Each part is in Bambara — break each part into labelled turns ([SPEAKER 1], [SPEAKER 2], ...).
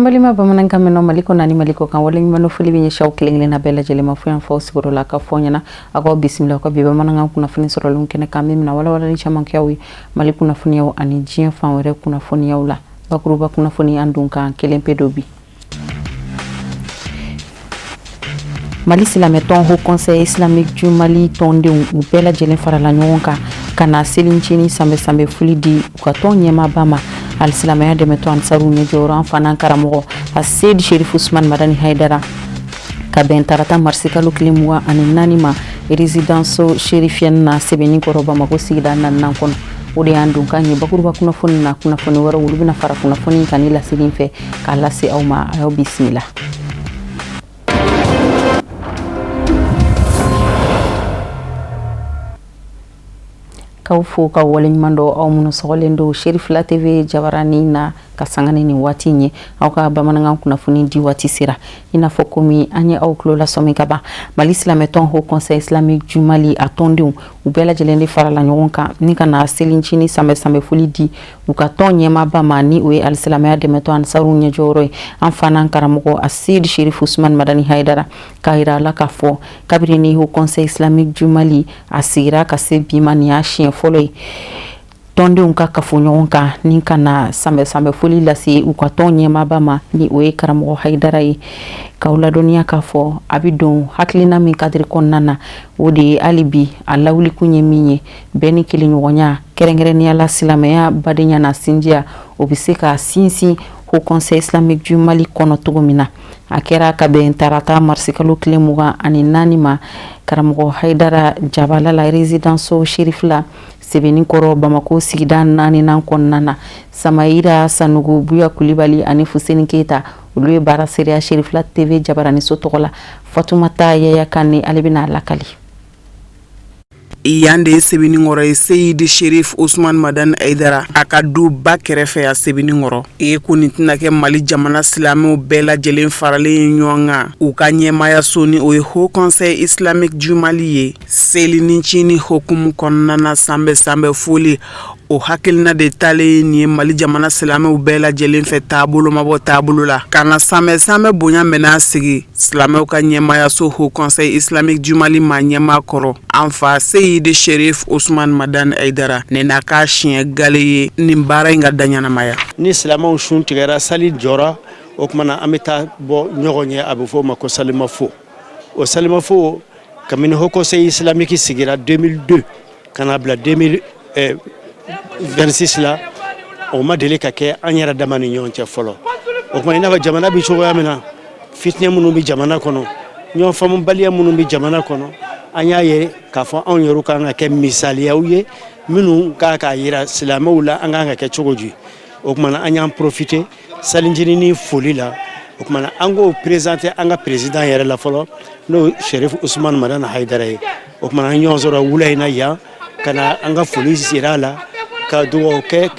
[SPEAKER 1] An balima bamanankan mɛnnaw Mali kɔnɔ ani Mali kɔ kan, waleɲuman foli bɛ ɲɛsin aw kelen kelenna bɛɛ lajɛlen ma fo yan fɔ sigiyɔrɔ la ka fɔ ɲɛna aw k'aw bisimila aw ka bi bamanankan kunnafoni sɔrɔlenw kɛnɛ kan min bɛna walawalali caman kɛ aw ye Mali kunnafoniyaw ani diɲɛ fan wɛrɛ kunnafoniyaw la. Bakuruba kunnafoni an dun kan kelen pe don bi. Mali silamɛtɔn Haut Conseil Islamique du Mali tɔndenw u bɛɛ lajɛlen farala ɲɔgɔn kan ka na selincinin sanbɛ sanbɛ foli di u ka tɔn ɲɛmaaba ma, alisilamɛya dɛmɛtɔn Ansaru ɲɛjɔyɔrɔ, an fa n'an karamɔgɔ Aseyidi Sherifu Usumani Madani Hayidara, ka bɛn tarata marisikalo tile 24 ma, résidence chérifienne na Sebenikɔrɔ, Bamakɔ sigida naaninan kɔnɔ. O de y'an donkan ye bakuruba kunnafoni na. Kunnafoni wɛrɛw, olu bɛna fara kunnafoni kan ni laseli fɛ k'a lase aw ma. A y'aw bisimila. K'aw fo ka waleɲuman dɔn, aw minnu sɔgɔlen don Cherifila TV jabarani na ka sanga ni nin waati in ye. Aw ka bamanankan kunnafoni di waati sera. I n'a fɔ komi an ye aw tulo lasɔmi ka ban, Mali silamɛtɔn Haut Conseil Islamique du Mali a tɔndenw u bɛɛ lajɛlen de farala ɲɔgɔn kan ni ka na selincinin sanbɛ sanbɛ foli di u ka tɔn ɲɛmaaba ma, ni o ye alisilamɛya dɛmɛtɔn Ansaru ɲɛjɔyɔrɔ ye, an fa n'an karamɔgɔ Aseyidi Sherifu Usumani Madani Hayidara, k'a yira a la k'a fɔ kabini ni Haut Conseil Islamique du Mali a sigira ka se bi ma, nin y'a siɲɛ fɔlɔ ye tɔndenw ka kafo ɲɔgɔn kan ni ka na sanbɛ sanbɛ foli lase u ka tɔn ɲɛmaaba ma, ni o ye karamɔgɔ Hayidara ye. K'aw ladɔnniya k'a fɔ a bɛ don hakilina min kadiri kɔnɔna na, o de ye hali bi a lawulikun ye min ye, bɛn ni kelenɲɔgɔnya, kɛrɛnkɛrɛnnenya la silamɛya badenya na sinjiya, o bɛ se ka sinsin Haut Conseil Islamique du Mali kɔnɔ cogo min na. A kɛra ka bɛn tarata marisikalo tile 24 ma, karamɔgɔ Hayidara jabala la, résidence Cherifila, Sebenikɔrɔ, Bamakɔ sigida naaninan kɔnɔna na. Samayira Sanogo, Buya Kulibali ani Fuseni Keyita, olu ye baara seereya Cherifila TV jabaraniso tɔgɔ la. Fatumata Yaya Kane, ale bɛna a lakali.
[SPEAKER 2] Yan de ye Sebenikɔrɔ ye, Seyidi Sherif Usman Madani Hayidara a ka duba kɛrɛfɛ yan Sebenikɔrɔ. E ko nin tɛna kɛ Mali jamana silamɛw bɛɛ lajɛlen faralen ye ɲɔgɔn kan u ka ɲɛmaayaso, ni o ye Haut Conseil Islamique du Mali ye, selincinin hukumu kɔnɔna na, sanbɛ sanbɛ foli, o hakilina de talen ye nin ye Mali jamana silamɛw bɛɛ lajɛlen fɛ, taabolo ma bɔ taabolo la, ka na sanbɛ sanbɛ bonya mɛn'a sigi silamɛw ka ɲɛmaayaso Haut Conseil Islamique du Mali maa ɲɛmaa kɔrɔ, an fa Seyidi Sherif Usman Madani Hayidara, nin n'a ka siɲɛ gale ye nin baara in ka daɲɛnamaya.
[SPEAKER 3] Ni silamɛw sun tigɛra, sali jɔra, o tuma na an bɛ taa bɔ ɲɔgɔn ye, a bɛ fɔ o ma ko salimafo. O salimafo, kabini Haut Conseil Islamique sigira 2002 ka n'a bila 2026 la, o ma deli ka kɛ an yɛrɛ dama ni ɲɔgɔn cɛ fɔlɔ. O tuma, i n'a fɔ jamana bɛ cogoya min na, fitinɛ minnu bɛ jamana kɔnɔ, ɲɔgɔn faamubaliya minnu bɛ jamana kɔnɔ, an y'a ye k'a fɔ anw yɛrɛ kan ka kɛ misaliyaw ye minnu kan k'a yira silamɛw la an kan ka kɛ cogo di. O tuma na, an y'an profiter salincinin foli la. O tuma na, an k'o présenter an ka président yɛrɛ la fɔlɔ, n'o Sherif Usman Madani Hayidara ye. O tuma na, an ɲɔgɔn sɔrɔ wula in na yan ka na an ka foli sira a la, ka dugawu kɛ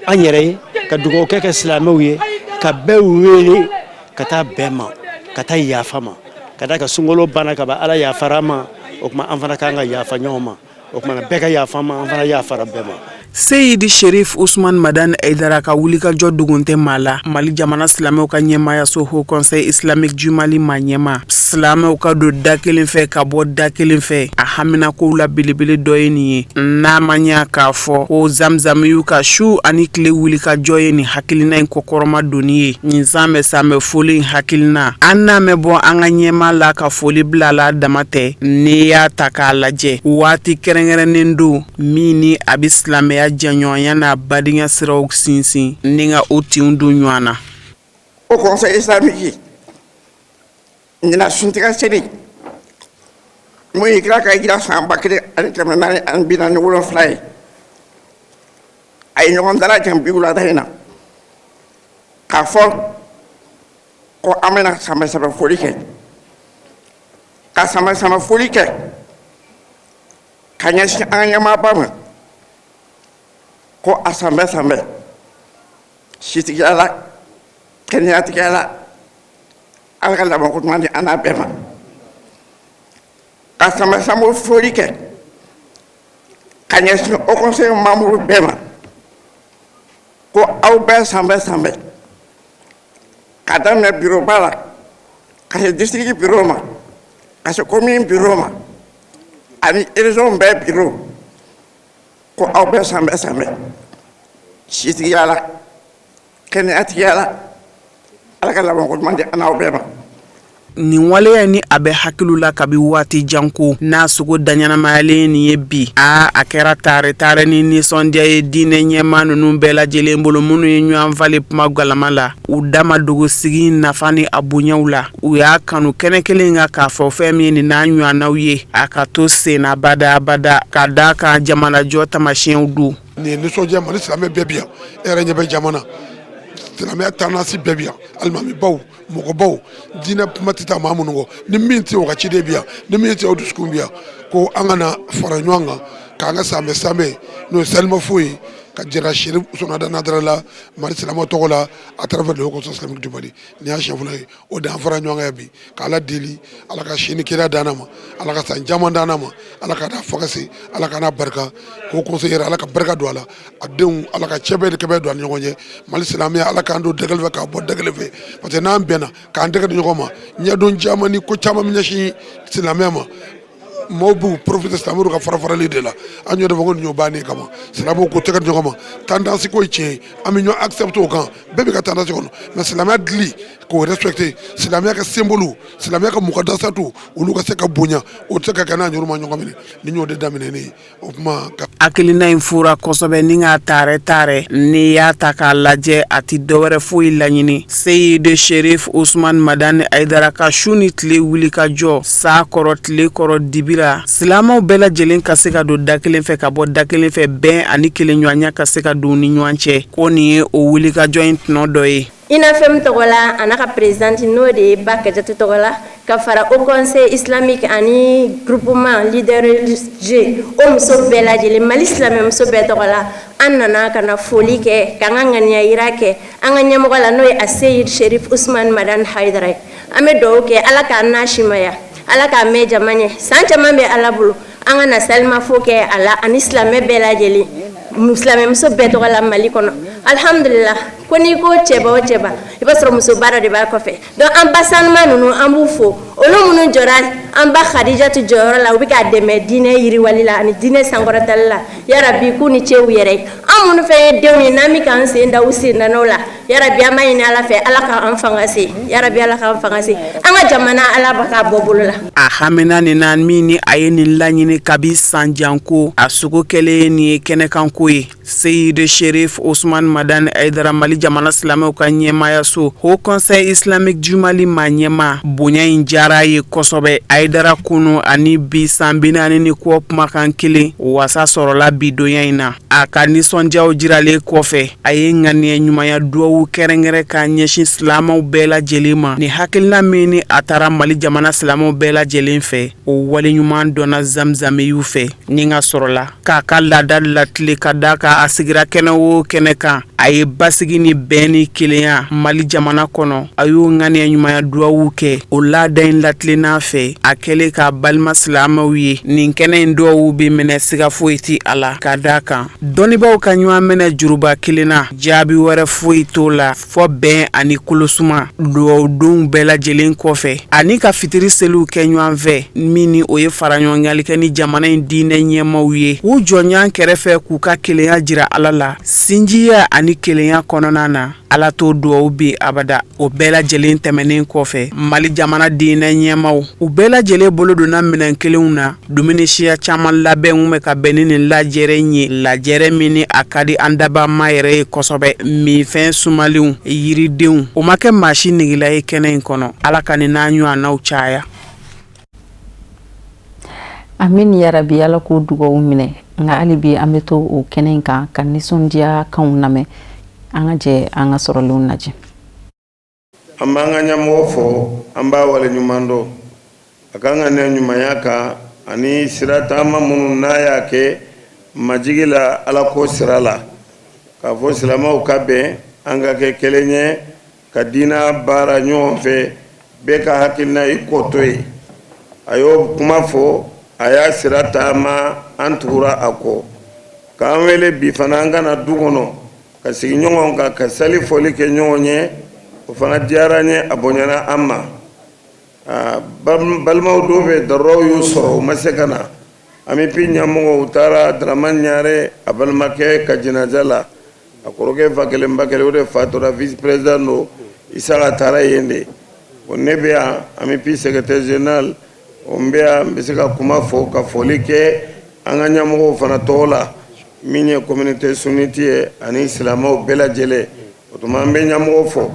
[SPEAKER 3] an yɛrɛ ye, ka dugawu kɛ silamɛw ye, ka bɛɛ wele ka taa bɛn ma, ka taa yafa ma, ka da ka sunkalo banna ka ban, Ala yafara ma. O tuma, an fana k'an ka yafa ɲɔgɔn ma. O tuma, bɛɛ ka yafa ma, an fana yafara bɛɛ ma.
[SPEAKER 2] Seyidi Sherif Usman Madani Hayidara ka wulikajɔ dogon tɛ maa la. Mali jamana silamɛw ka ɲɛmaayaso Haut Conseil Islamique du Mali maa ɲɛmaa, silamɛw ka don da kelen fɛ ka bɔ da kelen fɛ, a haminakow la belebele dɔ ye nin ye. N'a ma ɲɛ k'a fɔ ko Zamzam y'u ka su ani tile wulikajɔ ye nin hakilina in kɔkɔrɔma donni ye, nin sanbɛ sanbɛ foli in hakilina, an n'a mɛn bɔ an ka ɲɛmaa la ka foli bila la dama tɛ. N'i y'a ta k'a lajɛ, waati kɛrɛnkɛrɛnnen don min ni a bɛ silamɛya jɛɲɔgɔnya n'a badenya siraw sinsin ni ka o tinw don ɲɔgɔn na.
[SPEAKER 4] Haut Conseil Islamique ɲinan suntigɛ seli mun ye kira ka hijira san 1447 ye, a ye ɲɔgɔn dalajɛ bi wulada in na k'a fɔ ko an bɛna sanbɛ sanbɛ foli kɛ, ka sanbɛ sanbɛ foli kɛ ka ɲɛsin an ka ɲɛmaaba ma, ko a sanbɛ sanbɛ sitigiya la, kɛnɛyatigiya la, Ala ka labanko ɲuman di an n'a bɛɛ ma, ka sanbɛ sanbɛ foli kɛ ka ɲɛsin Haut Conseil membre bɛɛ ma, ko aw bɛɛ sanbɛ sanbɛ. K'a daminɛ bureauba la ka se district bureau ma, ka se commune bureau ma, ani région bɛɛ bureau, ko aw bɛɛ sanbɛ sanbɛ, sitigiya la, kɛnɛyatigiya la, Ala ka labanko ɲuman di an n'aw bɛɛ ma.
[SPEAKER 2] Nin waleya ni a bɛ hakili la kabi waati jan ko n'a sogo daɲɛnamayalen nin ye bi, a kɛra taare taare ni nisɔndiya ye diinɛ ɲɛmaa ninnu bɛɛ lajɛlen bolo, minnu ye ɲɔgɔn falen kuma galama la, u da ma dogo sigi nafa ni a bonyaw la. U y'a kanu kɛnɛ kelen kan k'a fɔ fɛn min nin n'a ɲɔgɔnnaw ye, a ka to senna badabada, ka d'a kan jamanajɔ taamasiyɛnw don.
[SPEAKER 5] Nin ye nisɔndiya. Mali silamɛ bɛɛ bi yan. E yɛrɛ ɲɛ bɛ jama na, silamɛya tendance bɛɛ bi yan, alimamibaw, mɔgɔbaw, diinɛ kuma tɛ taa maa minnu kɔ. Ni min tɛ, o ka ciden bi yan. Ni min tɛ, o dusukun bi yan, ko an kana fara ɲɔgɔn kan k'an ka sanbɛ sanbɛ, n'o ye salimafo ye, ka jira Chérif Ousmane Madani Haïdara la, Mali silamɛw tɔgɔ la, à travers le Haut Conseil islamique du Mali. Nin y'a siɲɛ fɔlɔ ye. O de an fara ɲɔgɔn kan bi k'Ala deli, Ala ka si ni kɛnɛya d'an ma, Ala ka san caman d'an ma, Ala ka n'a fanga se, Ala ka n'a barika ko conseil yɛrɛ, Ala ka barika don a la, a denw, Ala ka cɛbɛ ni kɛbɛ don a ni ɲɔgɔn cɛ. Mali silamɛya, Ala k'an don da kelen fɛ k'a bɔ da kelen fɛ, parce que n'an bɛnna k'an tɛgɛ di ɲɔgɔn ma, ɲɛdɔn caman ni ko caman bɛ ɲɛsin silamɛya ma. Maaw b'u profiter silamɛw ka fara farali de la. An y'o de fɔ ko nin y'o bannen kama, silamɛw k'u tɛgɛ di ɲɔgɔn ma. Tendance ko ye tiɲɛ ye, an bɛ ɲɔgɔn accepter o kan, bɛɛ b'i ka tendance kɔnɔ, mais silamɛya dili k'o respecter, silamɛya ka symbole, silamɛya ka mukadasatu, olu ka se ka bonya. O tɛ se ka kɛ n'an yɛrɛ ma ɲɔgɔn minɛ. Ni y'o de daminɛ ne ye o kuma.
[SPEAKER 2] Hakilina in fura kosɛbɛ ni k'a taare taare. N'i y'a ta k'a lajɛ, a tɛ dɔwɛrɛ foyi laɲini Seyidi Chérif Ousmane Madani Haïdara ka su ni tile wuli ka jɔ, san kɔrɔ, tile kɔrɔ, dibira, silamɛw bɛɛ lajɛlen ka se ka don da kelen fɛ ka bɔ da kelen fɛ, bɛn ani kelenɲɔgɔnya ka se ka don ni ɲɔgɔn cɛ, ko nin ye o wuli ka jɔ in tɔnɔ dɔ ye.
[SPEAKER 6] UNAFEM tɔgɔ la, a n'a ka présidente, n'o de ye Ba Kajatu tɔgɔ la, ka fara Haut Conseil islamique ani groupement leader religieux, o muso bɛɛ lajɛlen, Mali silamɛmuso bɛɛ tɔgɔ la, an nana ka na foli kɛ, k'an ka ŋaniya yira kɛ an ka ɲɛmɔgɔ la, n'o ye Aseyid Sherif Usman Madani Hayidara ye. An bɛ dugawu kɛ, Ala k'an n'a simaya, Ala k'a mɛn jama ɲɛ. San caman bɛ Ala bolo. An ka na salimafo kɛ a la ani silamɛ bɛɛ lajɛlen, silamɛmuso bɛɛ tɔgɔ la Mali kɔnɔ. Alihamudulila, ko n'i ko cɛba o cɛba, i b'a sɔrɔ musoba dɔ de b'a kɔfɛ. Donc an ba sanuma ninnu, an b'u fo, olu minnu jɔra an ba Khadijatu jɔyɔrɔ la, u bɛ k'a dɛmɛ diinɛ yiriwali la ani diinɛ sankɔrɔtali la. Yarabi, k'u ni ce u yɛrɛ ye. An minnu fɛn ye denw ye, n'an bɛ k'an sen da u sen nɔw la, yarabi, an b'a ɲini Ala fɛ, Ala k'an fanga se. Yarabi, Ala k'an fanga se. An ka jamana, Ala b'a k'a bɔ bolo la.
[SPEAKER 2] A hamina nin na min ni a ye nin laɲini kabi san jan, ko a sogo kɛlen nin ye kɛnɛkanko ye. Seyidi Sherif Osman Madani Haidara, Mali jamana silamɛw ka ɲɛmaayaso Haut Conseil islamique du Mali maa ɲɛmaa, bonya in diyara a ye kosɛbɛ. Haidara kunu ani bi san 40 ni kɔ kumakan kelen wasa sɔrɔla bi donya in na. A ka nisɔndiyaw jiralen kɔfɛ, a ye ŋaniya ɲumanya duwawu kɛrɛnkɛrɛn ka ɲɛsin silamɛw bɛɛ lajɛlen ma. Ni hakilina min ni a taara Mali jamana silamɛw bɛɛ lajɛlen fɛ, o waleɲuman dɔnna zamzamiyiw fɛ ni ka sɔrɔla k'a ka laada latile, ka da kan a sigira kɛnɛ o kɛnɛ kan, a ye basigi ni bɛn ni kelenya Mali jamana kɔnɔ. A y'o ŋaniya ɲumanya duwawu kɛ o laada in latilenna fɛ, a kɛlen k'a balima silamɛw ye. Nin kɛnɛ in duwawu bɛ minɛ, siga foyi tɛ a la, ka da kan dɔnnibaaw ka ɲɔgɔn minɛ juruba kelen na, jaabi wɛrɛ foyi t'o la fɔ bɛn ani kolosuma. Duwawudonw bɛɛ lajɛlen kɔfɛ ani ka fitiri seliw kɛ ɲɔgɔn fɛ, min ni o ye faraɲɔgɔnkali kɛ ni jamana in diinɛ ɲɛmaaw ye, k'u jɔ ɲɔgɔn kɛrɛfɛ, k'u ka kelenya jira Ala la sinjiya ani kelenya kɔnɔna na. Ala t'o duwawu bin abada. O bɛɛ lajɛlen tɛmɛnen kɔfɛ, Mali jamana diinɛ ɲɛmaaw, u bɛɛ lajɛlen bolo donna minɛn kelenw na. Dumuni siya caman labɛn bɛ ka bɛn ni nin lajɛrɛ in ye, lajɛrɛ min ni a ka di an dabama yɛrɛ ye kosɛbɛ. Minfɛn sumalenw, yiridenw, o ma kɛ maa si negela ye kɛnɛ in kɔnɔ. Ala ka nin n'a ɲɔgɔnnaw caya.
[SPEAKER 1] Amin yarabi, Ala k'o dugawu minɛ. Nka hali bi an bɛ to o kɛnɛ in kan ka nisɔndiya kanw lamɛn. An ka jɛ an ka sɔrɔlenw lajɛ.
[SPEAKER 7] An b'an ka ɲɛmɔgɔ fo, an b'a waleɲuman dɔn a ka ŋaniya ɲumanya kan ani sira taama minnu n'a y'a kɛ majigi la Ala ko sira la, k'a fɔ silamɛw ka bɛn, an ka kɛ kelen ye ka diina baara ɲɔgɔn fɛ, bɛɛ ka hakilina i k'o to yen. A y'o kuma fɔ, a y'a sira taama, an tugura a kɔ. K'an wele bi fana, an ka na du kɔnɔ ka sigi ɲɔgɔn kan ka sali fɔli kɛ ɲɔgɔn ye. O fana diyara an ye, a bonyana an ma. Balimaw dɔw bɛ daruraw y'u sɔrɔ, u ma se ka na. AMUPI ɲɛmɔgɔw, u taara Dramane Ɲare, a balimakɛ ka janaja la. A kɔrɔkɛ fa kelen ba kelen, o de fatura, vice président don. Isaka taara yen de. Bon, ne bɛ yan, AMUPI secrétaire général, o n bɛ yan, n bɛ se ka kuma fɔ ka foli kɛ an ka ɲɛmɔgɔw fana tɔgɔ la, min ye communauté sunnite ye ani silamɛw bɛɛ lajɛlen. O tuma, an bɛ ɲɛmɔgɔ fɔ,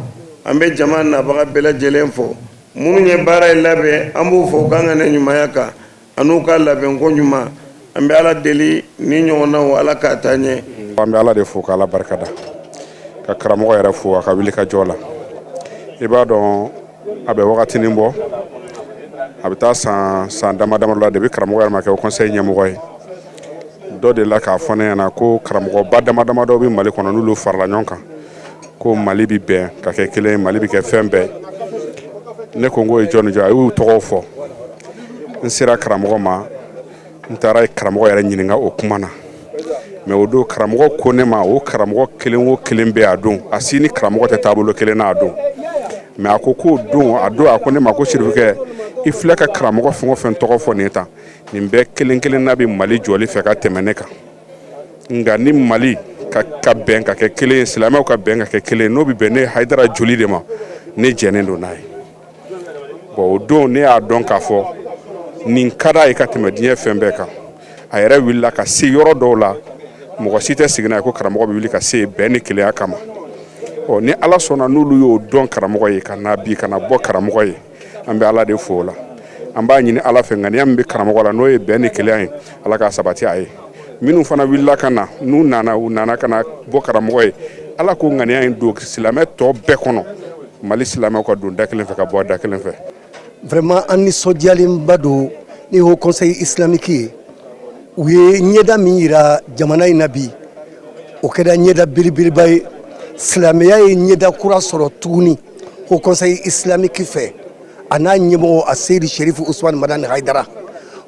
[SPEAKER 7] an bɛ jama nabaga bɛɛ lajɛlen fɔ. Minnu ye baara in labɛn, an b'u fɔ u k'an ka ne ɲumanya kan an'u ka labɛnko ɲuman. An bɛ Ala deli ni ɲɔgɔnnaw, Ala k'a taa ɲɛ.
[SPEAKER 8] An bɛ Ala de fo k'Ala barikada, ka karamɔgɔ yɛrɛ fo a ka wuli ka jɔ la. I b'a dɔn, a bɛ wagatinin bɔ, a bɛ taa san san dama dama la, depuis karamɔgɔ yɛrɛ ma kɛ conseil ɲɛmɔgɔ ye, dɔ de la k'a fɔ ne ɲɛna ko karamɔgɔba dama dama dɔw bɛ Mali kɔnɔ, n'olu farala ɲɔgɔn kan, ko Mali bɛ bɛn ka kɛ kelen, Mali bɛ kɛ fɛn bɛɛ. Ne ko n k'o ye jɔn ni jɔn? A y'u tɔgɔw fɔ. N sera karamɔgɔ ma, n taara karamɔgɔ yɛrɛ ɲininka o kuma na. Mais o don, karamɔgɔ ko ne ma, o karamɔgɔ kelen o kelen bɛ a don, a si ni karamɔgɔ tɛ taabolo kelen na a don. Mais a ko k'o don, a don, a ko ne ma ko: "Sirifukɛ, i filɛ ka karamɔgɔ fɛn o fɛn tɔgɔ fɔ nin tan, nin bɛɛ kelen kelen na bɛ Mali jɔli fɛ ka tɛmɛ ne kan. Nka ni Mali ka bɛn ka kɛ kelen ye, silamɛw ka bɛn ka kɛ kelen, n'o bɛ bɛn ne Hayidara joli de ma, ne jɛnnen don n'a ye." Bon, o don, ne y'a dɔn k'a fɔ nin ka d'a ye ka tɛmɛ diɲɛ fɛn bɛɛ kan. A yɛrɛ wulila ka se yɔrɔ dɔw la, mɔgɔ si tɛ sigi n'a ye ko karamɔgɔ bɛ wuli ka se bɛn ni kelenya kama. Ɔ, ni Ala sɔnna, n'olu y'o dɔn karamɔgɔ ye ka na bi ka na bɔ karamɔgɔ ye, an bɛ Ala de fo o la. An b'a ɲini Ala fɛ, ŋaniya min bɛ karamɔgɔ la, n'o ye bɛn ni kelenya ye, Ala k'a sabati a ye. Minnu fana wulila ka na, n'u nana, u nana ka na bɔ karamɔgɔ ye, Ala k'o ŋaniya in don silamɛ tɔ bɛɛ kɔnɔ, Mali silamɛw ka don da kelen fɛ ka bɔ da kelen fɛ.
[SPEAKER 9] Vraiment, an nisɔndiyalenba don ni Haut Conseil islamique ye. U ye ɲɛda min yira jamana in na bi, o kɛra ɲɛda belebeleba ye. Silamɛya ye ɲɛda kura sɔrɔ tuguni Haut Conseil islamique fɛ, a n'a ɲɛmɔgɔ, a Seyidi Sherifu Usumani Madani Hayidara,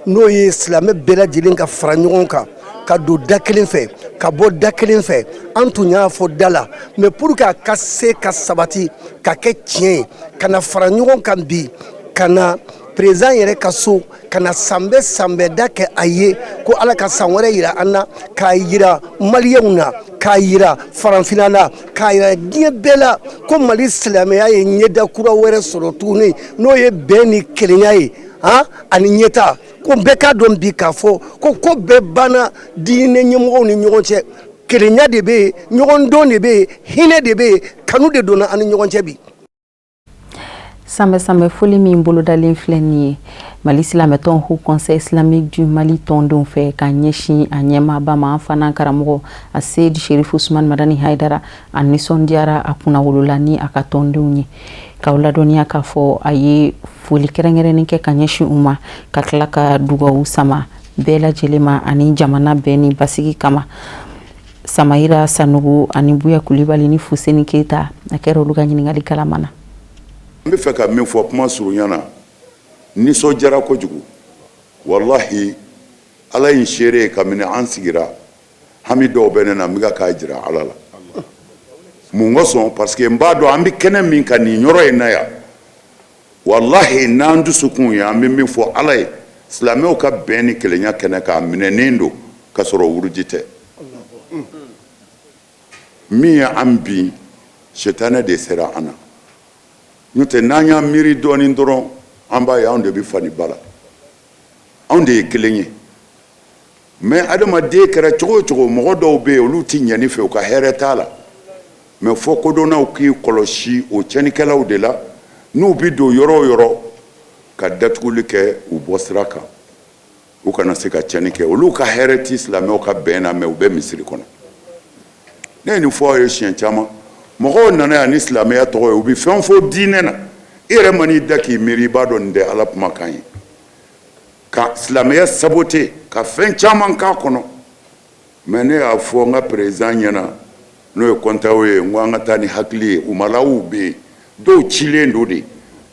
[SPEAKER 9] n'o ye silamɛ bɛɛ lajɛlen ka fara ɲɔgɔn kan, ka don da kelen fɛ, ka bɔ da kelen fɛ. An tun y'a fɔ da la, mais pour que a ka se ka sabati ka kɛ tiɲɛ ye, ka na fara ɲɔgɔn kan bi, ka na président yɛrɛ ka so, ka na sanbɛ sanbɛda kɛ a ye, ko Ala ka san wɛrɛ yira an na, k'a yira Maliyɛnw na, k'a yira farafinna na, k'a yira diɲɛ bɛɛ la ko Mali silamɛya ye ɲɛda kura wɛrɛ sɔrɔ tuguni, n'o ye bɛn ni kelenya ye, han, ani ɲɛta. Ko bɛɛ k'a dɔn bi k'a fɔ ko ko bɛɛ banna diinɛ ɲɛmɔgɔw ni ɲɔgɔn cɛ. Kelenya de bɛ yen, ɲɔgɔn dɔn de bɛ yen, hinɛ de bɛ yen, kanu de donna an ni ɲɔgɔn cɛ bi.
[SPEAKER 1] Sanbɛ sanbɛ foli min bolodalen filɛ nin ye Mali silamɛtɔn Haut Conseil islamique du Mali tɔndenw fɛ ka ɲɛsin a ɲɛmaaba ma, an fana karamɔgɔ a Seyidi Sherifu Usumani Madani Hayidara, a nisɔndiyara, a kunnawolola ni a ka tɔndenw ye. K'aw ladɔnniya k'a fɔ a ye foli kɛrɛnkɛrɛnnen kɛ ka ɲɛsin u ma, ka tila ka dugawu sama bɛɛ lajɛlen ma ani jamana bɛɛ ni basigi kama. Samayira Sanogo ani Buya Kulibali ni Fuseni Keyita, a kɛra olu ka ɲininkali kalama na.
[SPEAKER 10] N bɛ fɛ ka min fɔ kuma surunya na, nisɔndiyara kojugu, walahi. Ala ye seere ye, kabini an sigira, hami dɔw bɛ ne na, n bɛ k'a jira Ala la. Mun kosɔn? Parce que n b'a dɔn an bɛ kɛnɛ min kan nin yɔrɔ in na yan, walahi, n'an dusukun ye, an bɛ min fɔ Ala ye, silamɛw ka bɛn ni kelenya kɛnɛ k'a minɛnen don ka sɔrɔ wuruji tɛ. Min ye an bin, sitanɛ de sera an na. N'o tɛ, n'an y'an miiri dɔɔnin dɔrɔn, an b'a ye anw de bɛ fani ba la, anw de ye kelen ye. Mais adamaden kɛra cogo o cogo, mɔgɔ dɔw bɛ yen, olu tɛ ɲɛni fɛ, u ka hɛrɛ t'a la. Mais fɔ kodɔnnaw k'i kɔlɔsi o tiɲɛnikɛlaw de la, n'u bɛ don yɔrɔ o yɔrɔ, ka datuguli kɛ u bɔ sira kan, u kana se ka tiɲɛni kɛ. Olu ka hɛrɛ ti silamɛw ka bɛn na, mais u bɛ misiri kɔnɔ. Ne ye nin fɔ aw ye siɲɛ caman. Mɔgɔw nana yan ni silamɛya tɔgɔ ye, u bɛ fɛn fɔ diinɛ na, i yɛrɛ man'i da k'i miiri, i b'a dɔn nin tɛ Ala kumakan ye, ka silamɛya saboter, ka fɛn caman k'a kɔnɔ. Mais ne y'a fɔ n ka président ɲɛna, n'o ye kɔntaw ye, n ko an ka taa ni hakili ye. Umalaw bɛ yen, dɔw cilen don de,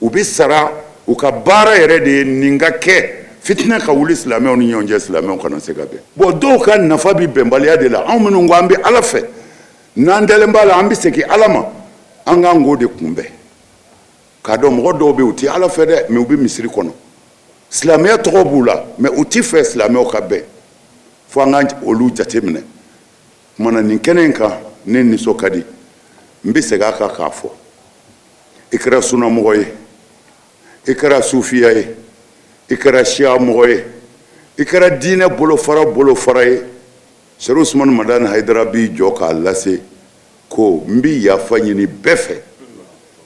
[SPEAKER 10] u bɛ sara, u ka baara yɛrɛ de ye nin ka kɛ, fitinɛ ka wuli silamɛw ni ɲɔgɔn cɛ, silamɛw kana se ka bɛn. Bon, dɔw ka nafa bɛ bɛnbaliya de la. Anw minnu ko an bɛ Ala fɛ, n'an dalen b'a la, an bɛ segin Ala ma, an k'an k'o de kunbɛn. K'a dɔn mɔgɔ dɔw bɛ yen, u tɛ Ala fɛ dɛ, mais u bɛ misiri kɔnɔ, silamɛya tɔgɔ b'u la, mais u tɛ fɛ silamɛw ka bɛn. Fo an ka olu jateminɛ. Tuma na nin kɛnɛ in kan, ne nisɔn ka di. N bɛ segin a kan k'a fɔ, i kɛra sunamɔgɔ ye, i kɛra sufiya ye, i kɛra siya mɔgɔ ye, i kɛra diinɛ bolofara bolofara ye, Serifu Usumani Madani Hayidara b'i jɔ k'a lase ko n bɛ yafa ɲini bɛɛ fɛ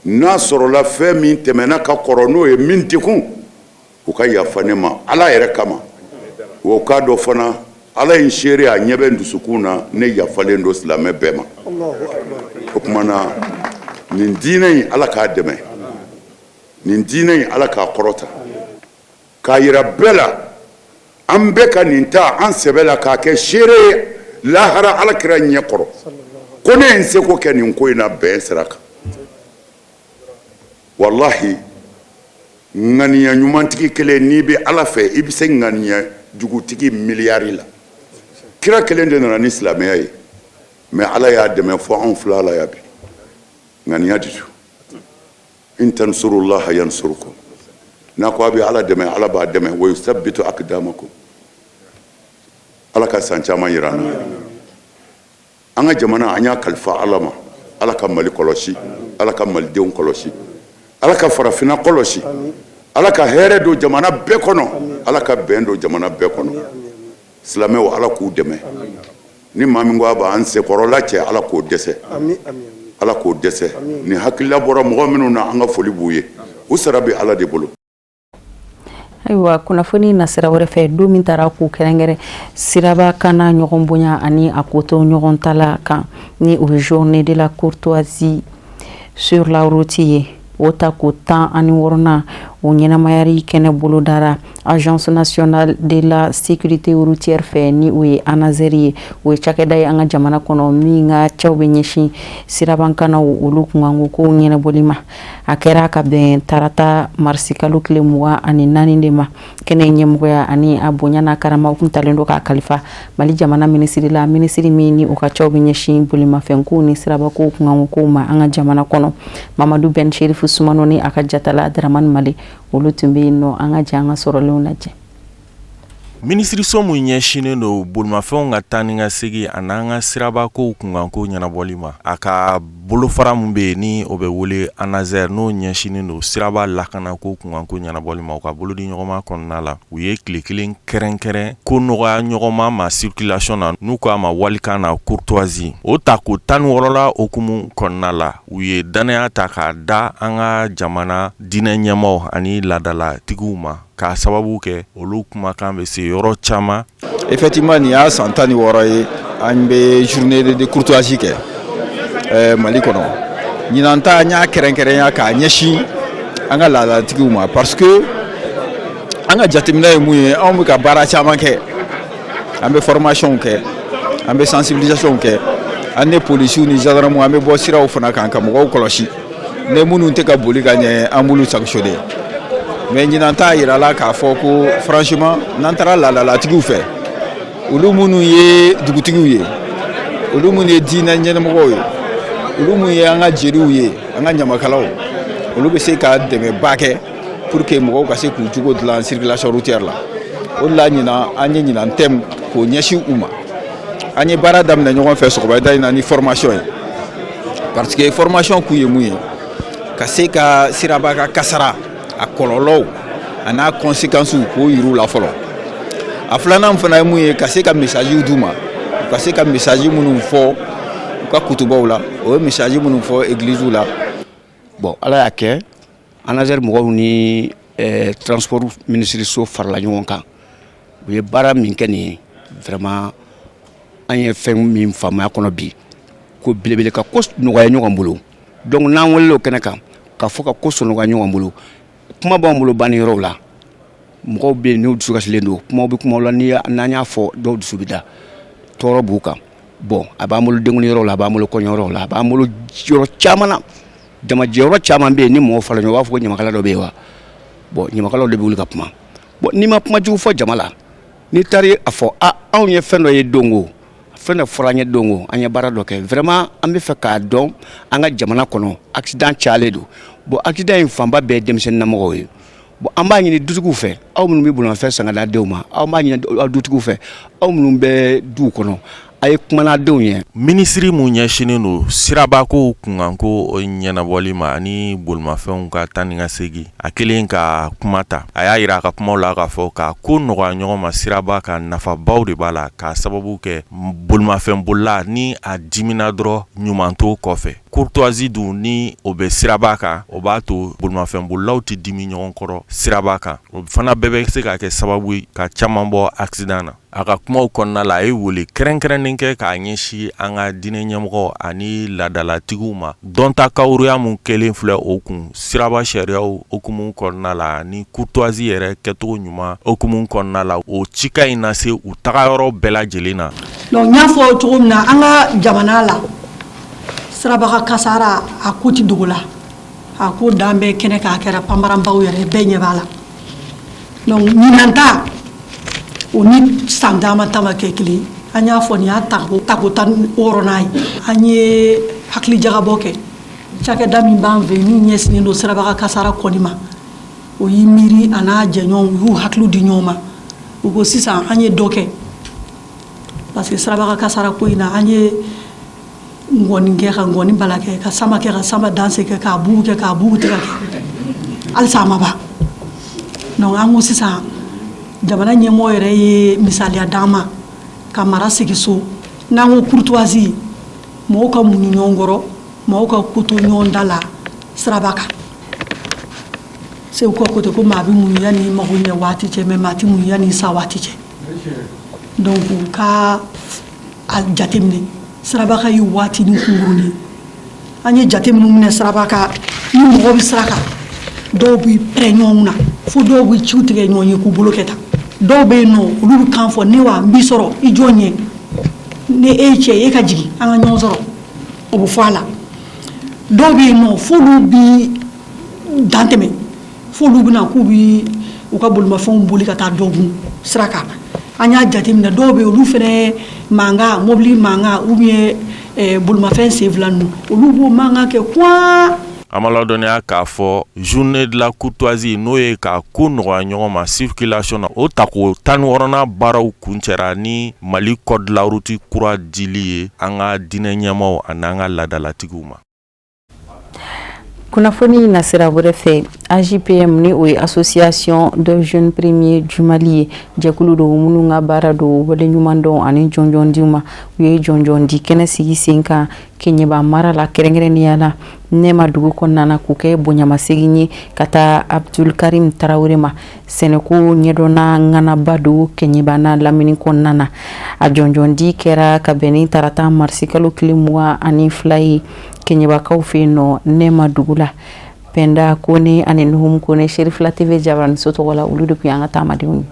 [SPEAKER 10] n'a sɔrɔla fɛn min tɛmɛna ka kɔrɔ, n'o ye min degun, u ka yafa ne ma Ala yɛrɛ kama. O k'a dɔn fana, Ala ye n seere, a ɲɛ bɛ n dusukun na, ne yafalen don silamɛ bɛɛ ma. O tuma na, nin diinɛ in, Ala k'a dɛmɛ. Nin diinɛ in, Ala k'a kɔrɔta k'a yira bɛɛ la. An bɛɛ ka nin ta an sɛbɛ la k'a kɛ seere ye lahara Ala kira ɲɛ kɔrɔ ko ne ye n seko kɛ nin ko in na bɛn sira kan. Walahi, ŋaniya ɲumantigi kelen, n'i bɛ Ala fɛ, i bɛ se ŋaniya jugutigi miliyari la. Kira kelen de nana ni silamɛya ye, mais Ala y'a dɛmɛ fɔ anw filɛ la yan bi. Ŋaniya de don. In tansurullaha yansurukum, n'a ko a bɛ Ala dɛmɛ, Ala b'a dɛmɛ. Wa yusabbitu aqdamakum. Ala ka san caman yira an na. An ka jamana, an y'a kalifa Ala ma. Ala ka Mali kɔlɔsi, Ala ka malidenw kɔlɔsi, Ala ka farafinna kɔlɔsi, Ala ka hɛrɛ don jamana bɛɛ kɔnɔ, Ala ka bɛn don jamana bɛɛ kɔnɔ. Silamɛw, Ala k'u dɛmɛ. Ni maa min ko a b'an senkɔrɔla cɛ, Ala k'o dɛsɛ, Ala k'o dɛsɛ. Ni hakilila bɔra mɔgɔ minnu na, an ka foli b'u ye, u sara bɛ Ala de bolo.
[SPEAKER 1] Ayiwa, kunnafoni nasira wɛrɛ fɛ, don min taara k'u kɛrɛnkɛrɛn siraba kana ɲɔgɔn bonya ani a ko to ɲɔgɔn ta la kan, ni o ye Journée de la courtoisie sur la route ye, o ta ko 16nan, o ɲɛnamayari kɛnɛ bolodara Agence nationale de la sécurité routière fɛ, ni o ye ANASER ye. O ye cakɛda ye an ka jamana kɔnɔ min ka cɛw bɛ ɲɛsin sirabakannaw olu kunkanko kow ɲɛnabɔli ma. A kɛra ka bɛn tarata marisikalo tile 24 de ma. Kɛnɛ ɲɛmɔgɔya ani a bonya n'a karama kun talen don k'a kalifa Mali jamana minisiri la, minisiri min ni o ka cɛw bɛ ɲɛsin bolimafɛnkow ni sirabakow kunkanko ma an ka jamana kɔnɔ, Mamadu Ben Sherifu Sumano ni a ka jatala Dramani Mali, olu tun bɛ yen nɔ. An ka jɛ an ka sɔrɔlenw lajɛ.
[SPEAKER 7] Minisiriso min ɲɛsinnen don bolimafɛnw ka taa ni ka segin ani an ka sirabakow kunkanko ɲɛnabɔli ma, a ka bolofara min bɛ yen ni o bɛ wele ANASER, n'o ɲɛsinnen don siraba lakanako kunkanko ɲɛnabɔli ma, u ka bolodi ɲɔgɔnma kɔnɔna la, u ye tile kelen kɛrɛnkɛrɛn ko nɔgɔya ɲɔgɔnma ma circulation na, n'u ko a ma walikan na courtoisie. O ta ko 16la hukumu kɔnɔna la, u ye dannaya ta k'a da an ka jamana diinɛ ɲɛmaaw ani laadalatigiw ma, k'a sababu kɛ olu kumakan bɛ se yɔrɔ caman.
[SPEAKER 11] Effectivement, nin y'a san 16 ye an bɛ journée de courtoisie kɛ Mali kɔnɔ. Ɲinan ta, an y'a kɛrɛnkɛrɛnya k'a ɲɛsin an ka laadalatigiw ma, parce que an ka jateminɛ ye mun ye? Anw bɛ ka baara caman kɛ, an bɛ formation kɛ, an bɛ sensibilisation kɛ, an ni polisiw ni gendarmew, an bɛ bɔ siraw fana kan ka mɔgɔw kɔlɔsi. Ne minnu tɛ ka boli ka ɲɛ, an b'olu sanctionner. Mais ɲinan ta yirala k'a fɔ ko franchement, n'an taara laadalatigiw fɛ, olu minnu ye dugutigiw ye, olu minnu ye diinɛ ɲɛmɔgɔw ye, olu minnu ye an ka jeliw ye, an ka ɲamakalaw, olu bɛ se ka dɛmɛba kɛ pour que mɔgɔw ka se k'u cogo dilan circulation routière la. O de la ɲinan, an ye ɲinan thème k'o ɲɛsin u ma. An ye baara daminɛ ɲɔgɔn fɛ sɔgɔmada in na ni formation ye, parce que formation kun ye mun ye? Ka se ka siraba ka kasara, a kɔlɔlɔw a n'a conséquences, k'o yir'u la fɔlɔ. A filanan fana ye mun ye? Ka se ka message d'u ma, u ka se ka message minnu fɔ u ka kutubaw la, o ye message minnu fɔ église la.
[SPEAKER 12] Bon, Ala y'a kɛ, ANASER mɔgɔw ni transport minisiriso farala ɲɔgɔn kan, u ye baara min kɛ nin ye, vraiment, an ye fɛn min faamuya kɔnɔ bi, ko belebele ka ko nɔgɔya ɲɔgɔn bolo. Donc n'an welela o kɛnɛ kan ka fɔ ka ko nɔgɔya ɲɔgɔn bolo, kuma b'an bolo banni yɔrɔw la. Mɔgɔw bɛ yen n'u dusu kasilen don, kumaw bɛ kumaw la, n'an y'a fɔ, dɔw dusu bɛ da, tɔɔrɔ b'u kan. Bon, a b'an bolo denkundi yɔrɔw la, a b'an bolo kɔɲɔyɔrɔw la, a b'an bolo yɔrɔ caman na. Jamajɛyɔrɔ caman bɛ yen, ni mɔgɔw fara ɲɔgɔn, u b'a fɔ ko ɲamakala dɔ bɛ yen wa. Bon, ɲamakalaw de bɛ wuli ka kuma. Bon, n'i ma kuma jugu fɔ jama la, n'i taara a fɔ a anw ye fɛn dɔ ye dongo Fɛn dɔ fɔra an ye don o, an ye baara dɔ kɛ. Vraiment, an bɛ fɛ k'a dɔn, an ka jamana kɔnɔ, accident cayalen don. Bon, accident in fanba bɛɛ ye denmisɛnninnamɔgɔw ye. Bon, an b'a ɲini dutigiw fɛ, aw minnu bɛ bolimafɛn san ka d'a denw ma, aw b'a ɲini aw dutigiw fɛ, aw minnu bɛ duw kɔnɔ, a ye kuma n'a denw ye.
[SPEAKER 13] Minisiri mun ɲɛsinnen don sirabakow kunkanko ɲɛnabɔli ma ani bolimafɛnw ka taa ni ka segin, a kelen ka kuma ta, a y'a yira a ka kumaw la k'a fɔ ka ko nɔgɔya ɲɔgɔn ma siraba kan, nafabaw de b'a la, k'a sababu kɛ bolimafɛnbolila ni a dimina dɔrɔn, ɲuman t'o kɔfɛ. Courtoisie dun, ni o bɛ siraba kan, o b'a to bolimafɛnbolilaw tɛ dimi ɲɔgɔn kɔrɔ siraba kan. O fana bɛɛ bɛ se ka kɛ sababu ye ka caman bɔ accident na. A ka kumaw kɔnɔna la, a ye wele kɛrɛnkɛrɛnnen kɛ k'a ɲɛsin an ka diinɛ ɲɛmɔgɔ ani laadalatigiw ma, dɔnta kawuruya mun kɛlen filɛ o kun siraba sariyaw hukumu kɔnɔna la ni courtoisie yɛrɛ kɛcogo ɲuman hukumu kɔnɔna la, o cikan in na se u tagayɔrɔ bɛɛ lajɛlen na.
[SPEAKER 14] Donc n y'a fɔ cogo min na, an ka jamana la, sirabaga kasara, a ko tɛ dogo la, a ko dan bɛɛ kɛnɛ k'a kɛra panbaranbaw yɛrɛ bɛɛ ɲɛ b'a la. Donc ɲinan ta, o ni san caman ta ma kɛ kelen. An y'a fɔ, nin y'a tako 16nan ye. An ye hakilijagabɔ kɛ. Cakɛda min b'an fɛ min ɲɛsinnen don sirabaga kasara kɔni ma, o y'i miiri, a n'a jɛɲɔgɔnw, u y'u hakili di ɲɔgɔn ma. U ko sisan an ye dɔ kɛ, parce que sirabaga kasara ko in na, an ye ngɔni kɛ ka ngɔni bala kɛ, ka sama kɛ ka sama danse kɛ, k'a bugu kɛ k'a bugu tigɛ kɛ, halisa a ma ban. Donc an ko sisan, jamana ɲɛmɔgɔ yɛrɛ ye misaliya d'an ma ka mara sigi so. N'an ko courtoisie, mɔgɔw ka muɲu ɲɔgɔn kɔrɔ, mɔgɔw ka ko to ɲɔgɔn da la siraba kan. Segu ka ko tɛ ko maa bɛ muɲu yanni i mago ɲɛ waati cɛ, mais maa tɛ muɲu yanni i sa waati cɛ. Donc u ka a jateminɛ, siraba kan ye waati ni kunkurunin. An ye jate minnu minɛ siraba kan, ni mɔgɔ bɛ sira kan, dɔw bɛ pɛrɛn ɲɔgɔn na fo dɔw bɛ ciw tigɛ ɲɔgɔn ye k'u bolo kɛ tan. Dɔw bɛ yen nɔ, olu bɛ kan fɔ ne wa n b'i sɔrɔ i jɔn ɲɛ, ni e ye cɛ ye, e ka jigin an ka ɲɔgɔn sɔrɔ, o bɛ fɔ a la. Dɔw bɛ yen nɔ, f'olu bɛ dan tɛmɛ, f'olu bɛna k'u bɛ u ka bolimafɛnw boli ka taa dɔ gun sira kan. An y'a jateminɛ, dɔw bɛ yen, olu fana mankan, mobili mankan ou bien bolimafɛn sen fila ninnu, olu b'o mankan kɛ kuwa.
[SPEAKER 13] An b'a ladɔnniya k'a fɔ journée de la courtoisie, n'o ye ka ko nɔgɔya ɲɔgɔn ma circulation na, o tako 16nan baaraw kuncɛra ni Mali code de la route kura dili ye an ka diinɛ ɲɛmaaw ani an ka laadalatigiw ma.
[SPEAKER 1] Kunnafoni nasira wɛrɛ fɛ, AJPM, ni o ye Association de jeunes premiers du Mali ye, jɛkulu don minnu ka baara don wale ɲuman dɔn ani jɔnjɔn diw ma. U ye jɔnjɔn di kɛnɛ sigi sen kan Keɲeba mara la, kɛrɛnkɛrɛnnenya la Nɛma dugu kɔnɔna na, k'o kɛ bonyamasegin ye ka taa Abdulkarim Tarawele ma, sɛnɛko ɲɛdɔnna ŋanaba don Keɲeba n'a lamini kɔnɔna na. A jɔnjɔn di kɛra ka bɛn ni tarata marisikalo tile 22 ye Keɲebakaw fɛ yen nɔ Nɛma dugu la. Pɛnda Kone ani Nuhum Kone, Serifila TV jabaraniso tɔgɔ la, olu de tun y'an ka taamadenw ye.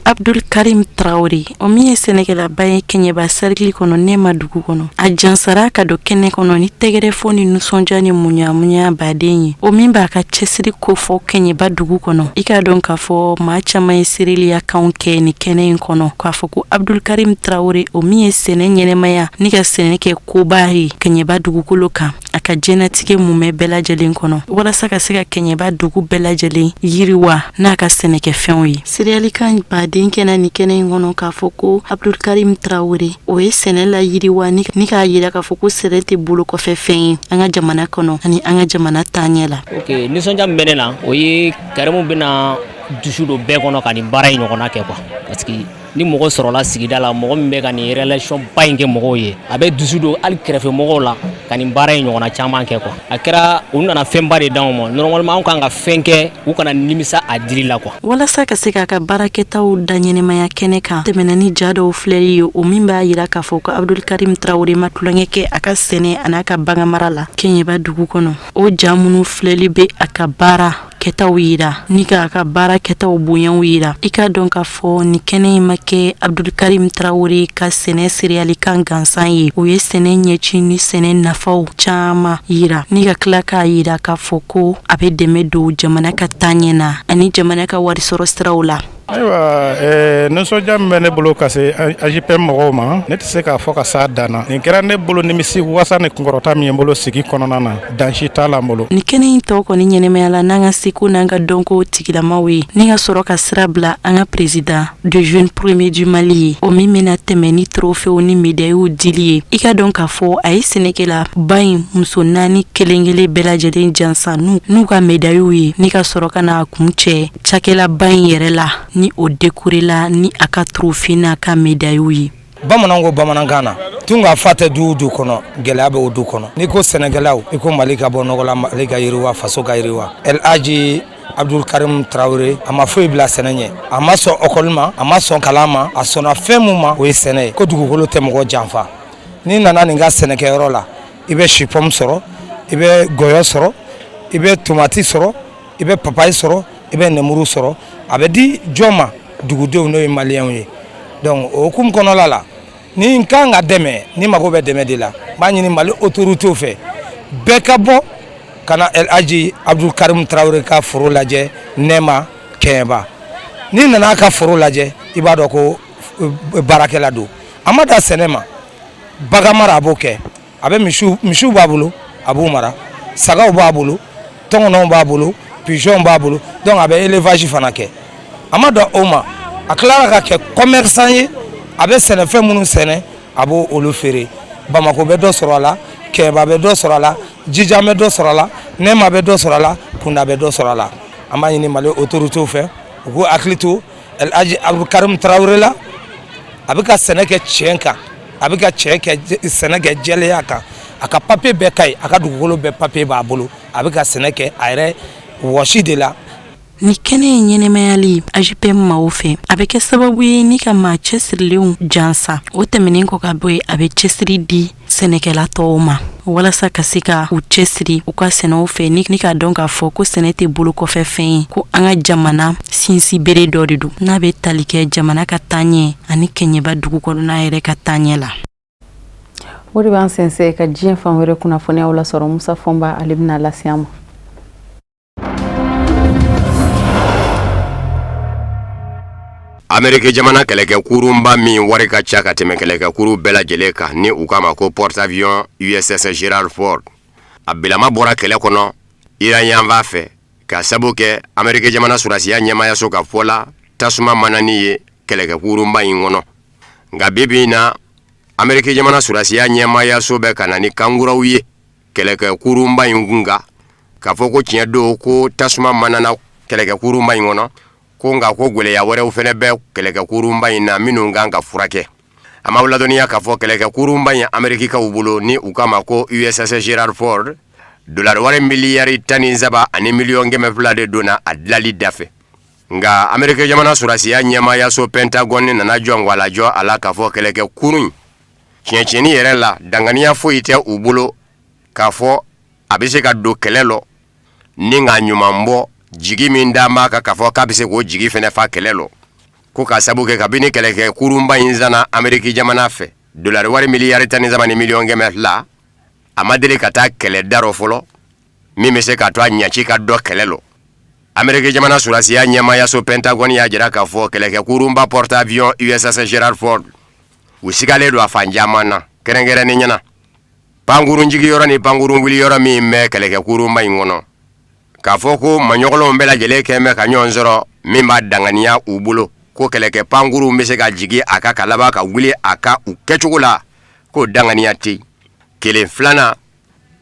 [SPEAKER 15] Abdul Karim Traore, o min ye sɛnɛkɛlaba ye Kɛɲɛba sɛrikili kɔnɔ, Nɛma dugu kɔnɔ, a jansara ka don kɛnɛ kɔnɔ ni tɛgɛrɛfɔ ni nisɔndiya ni munyamunya baden ye, o min b'a ka cɛsiri kofɔ Kɛɲɛba dugu kɔnɔ. I k'a dɔn k'a fɔ maa caman ye seereliya kanw kɛ ni kɛnɛ in kɔnɔ, k'a fɔ ko Abdul Karim Traore, o min ye sɛnɛ ɲɛnɛmaya ni ka sɛnɛ kɛ koba ye Kɛɲɛba dugukolo kan a ka diɲɛnatigɛ mumɛ bɛɛ lajɛlen kɔnɔ, walasa ka se ka Kɛɲɛba dugu bɛɛ lajɛlen yiriwa n'a ka sɛnɛkɛfɛnw ye. Seereyalikan baden kɛnɛ ni kɛnɛ in kɔnɔ k'a fɔ ko Abdulkarim Tarawele, o ye sɛnɛ layiriwa ni k'a yira k'a fɔ ko sɛnɛ tɛ bolo kɔfɛ fɛn ye an ka jamana kɔnɔ ani an ka jamana taaɲɛ la.
[SPEAKER 16] Ok, nisɔndiya min bɛ ne na, o ye Karimu bɛna dusu don bɛɛ kɔnɔ ka nin baara in ɲɔgɔnna kɛ quoi, parce que ni mɔgɔ sɔrɔla sigida la, mɔgɔ min bɛ ka nin relation ba in kɛ mɔgɔw ye, a bɛ dusu don hali kɛrɛfɛ mɔgɔw la ka nin baara in ɲɔgɔnna caman kɛ quoi. A kɛra u nana fɛnba de d'anw ma. Normalement, anw kan ka fɛn kɛ, u kana nimisa a dili la quoi.
[SPEAKER 15] Walasa ka se k'a ka baarakɛtaw da ɲɛnɛmaya kɛnɛ kan, tɛmɛna ni ja dɔw filɛli ye, o min b'a yira k'a fɔ ko Abdulkarim Tarawele ma tulonkɛ kɛ a ka sɛnɛ an'a ka baganmara la Kɛɲɛba dugu kɔnɔ. O ja minnu filɛli bɛ a ka baara kɛtaw yira ni k'a ka baara kɛtaw bonyaw yira. I k'a dɔn k'a fɔ nin kɛnɛ in ma kɛ Abdulkarim Tarawele ka sɛnɛ seereyalikan gansan ye. O ye sɛnɛ ɲɛci ni sɛnɛ nafaw caman yira ni ka tila k'a yira k'a fɔ ko a bɛ dɛmɛ don jamana ka taaɲɛ na ani jamana ka warisɔrɔ siraw la.
[SPEAKER 17] Ayiwa, nisɔndiya min bɛ ne bolo ka se AJPM mɔgɔw ma, ne tɛ se k'a fɔ ka s'a dan na. Nin kɛra ne bolo nimisi wasa ni kunkɔrɔta min ye n bolo sigi kɔnɔna na, dan si t'a la n bolo.
[SPEAKER 15] Nin kɛnɛ in tɔ kɔni ɲɛnɛmayala n'an ka seko n'an ka dɔnko tigilamaw ye, ni ka sɔrɔ ka sira bila an ka président de Jeunes Premiers du Mali ye, o min bɛna tɛmɛ ni trophées ni médailles dili ye. I ka dɔn k'a fɔ a ye sɛnɛkɛla ba in muso naani kelen kelen bɛɛ lajɛlen jansa n'u ka médailles ye, ni ka sɔrɔ ka n'a kuncɛ cakɛlaba in yɛrɛ la, ni o décoré la ni a ka trophée n'a ka médailles ye.
[SPEAKER 18] Bamananw ko bamanankan na, tunkafa tɛ du o du kɔnɔ, gɛlɛya bɛ o du kɔnɔ. N'i ko sɛnɛkɛlaw, i ko Mali ka bɔ nɔgɔ la, Mali ka yiriwa, faso ka yiriwa. El Hadji Abdul Karim Tarawele, a ma foyi bila sɛnɛ ɲɛ. A ma sɔn ɔkɔli ma, a ma sɔn kalan ma, a sɔnna fɛn mun ma, o ye sɛnɛ ye. Ko dugukolo tɛ mɔgɔ janfa. N'i nana nin ka sɛnɛkɛyɔrɔ la, i bɛ chou-pomme sɔrɔ, i bɛ gɔyɔ sɔrɔ, i bɛ tomati sɔrɔ, i bɛ papaye sɔrɔ, i bɛ nɛmuru sɔrɔ. A bɛ di jɔn ma? Dugudenw, n'o ye maliyɛnw ye. Donc o hukumu kɔnɔla la, ni n kan ka dɛmɛ, ni mago bɛ dɛmɛ de la, n b'a ɲini Mali autorités fɛ, bɛɛ ka bɔ ka na El Hadji Abdul Karim Tarawele ka foro lajɛ Nɛma Kɛɲɛba. N'i nana a ka foro lajɛ, i b'a dɔn ko baarakɛla don. A ma dan sɛnɛ ma, bagan mara a b'o kɛ. A bɛ misiw, misiw b'a bolo, a b'u mara, sagaw b'a bolo, tɔnkɔnɔw b'a bolo, pigeons b'a bolo. Donc a bɛ élevage fana kɛ. A ma dan o ma, a tilara ka kɛ commerçant ye. A bɛ sɛnɛfɛn minnu sɛnɛ, a b'o olu feere. Bamakɔ bɛ dɔ sɔrɔ a la, Kɛɲɛba bɛ dɔ sɔrɔ a la, Jijan bɛ dɔ sɔrɔ a la, Nɛma bɛ dɔ sɔrɔ a la, Kunda bɛ dɔ sɔrɔ a la. An b'a ɲini Mali autorités fɛ, u k'u hakili to El Hadji Abdul Karim Tarawele la. A bɛ ka sɛnɛ kɛ tiɲɛ kan, a bɛ ka tiɲɛ kɛ, sɛnɛ kɛ jɛlenya kan. A ka papier bɛɛ ka ɲi, a ka dugukolo bɛɛ papier b'a bolo. A bɛ ka sɛnɛ kɛ a yɛrɛ wɔsi de la.
[SPEAKER 15] Ni kɛnɛ in ɲɛnɛmayali AJPM maaw fɛ, a bɛ kɛ sababu ye ni ka maa cɛsirilenw jansa. O tɛmɛnen kɔ ka bɔ yen, a bɛ cɛsiri di sɛnɛkɛla tɔw ma walasa ka se ka u cɛsiri u ka sɛnɛw fɛ, ni k'a dɔn k'a fɔ ko sɛnɛ tɛ bolo kɔfɛ fɛn ye, ko an ka jamana sinsin bere dɔ de don n'a bɛ tali kɛ jamana ka taaɲɛ ani Kɛɲɛba dugu kɔnɔna yɛrɛ ka taaɲɛ la.
[SPEAKER 1] O de b'an sɛnsɛn ka diɲɛ fan wɛrɛ kunnafoniyaw lasɔrɔ. Musa Fɔnba, ale bɛna lase an ma.
[SPEAKER 19] Ameriki jamana kɛlɛkɛ kurunba min wari ka ca ka tɛmɛ kɛlɛkɛ kurun bɛɛ lajɛlen kan, ni u k'a ma ko porte-avions USS Gerald Ford, a bilama bɔra kɛlɛ kɔnɔ Iran yanfan fɛ, ka sabu kɛ Ameriki jamana sɔrɔdasiya ɲɛmaayaso ka fɔ la, tasuma manani ye kɛlɛkɛ kurunba in kɔnɔ. Nka bi bi in na, Ameriki jamana sɔrɔdasiya ɲɛmaayaso bɛ ka na ni kankuraw ye kɛlɛkɛ kurunba in kun kan, k'a fɔ ko tiɲɛ don ko tasuma manana kɛlɛkɛ kurunba in kɔnɔ, ko nka ko gwɛlɛya wɛrɛw fɛnɛ bɛ kɛlɛkɛ kurunba in na minnu kan ka furakɛ. An b'aw ladɔnniya k'a fɔ kɛlɛkɛ kurunba in Amerikikaw bolo, ni u k'a ma ko USS Gerald Ford, dolari wari miliyari 13 ani miliyɔn 200 de donna a dilali dafɛ. Nka Ameriki jamana sɔrɔdasiya ɲɛmaayaso Pentagone nana jɔ lajɔ a la k'a fɔ kɛlɛkɛ kurun in tiɲɛ tiɲɛni yɛrɛ la, danganiya foyi tɛ u bolo k'a fɔ a bɛ se ka don kɛlɛ lɔ ni k'a ɲuman bɔ jigi min d'an b'a kan k'a fɔ k'a bɛ se k'o jigi fɛnɛ fa kɛlɛ lɔ, ko ka sabu kɛ kabini kɛlɛkɛ kurunba in sanna Ameriki jamana fɛ dolari wari miliyari 13 ni miliyɔn 200, a ma deli ka taa kɛlɛ da rɔ fɔlɔ min bɛ se k'a to a ɲaci ka dɔ kɛlɛ lɔ. Ameriki jamana sɔrɔdasiya ɲɛmaayaso Pentagone y'a jira k'a fɔ kɛlɛkɛ kurunba porte-avions USS Gerald Ford, u sigalen don a fan caman na, kɛrɛnkɛrɛnnen ɲɛna pankurun jigiyɔrɔ ni pankurun wuliyɔrɔ min bɛ kɛlɛkɛ kurunba in kɔnɔ, k'a fɔ ko maɲɔgɔlɔnw bɛɛ lajɛlen kɛn bɛ ka ɲɔgɔn sɔrɔ min b'a danganiya u bolo ko kɛlɛkɛ pankurunw bɛ se ka jigin a kan ka laban ka wuli a kan u kɛcogo la, k'o danganiya tɛ yen. Kelen filanan,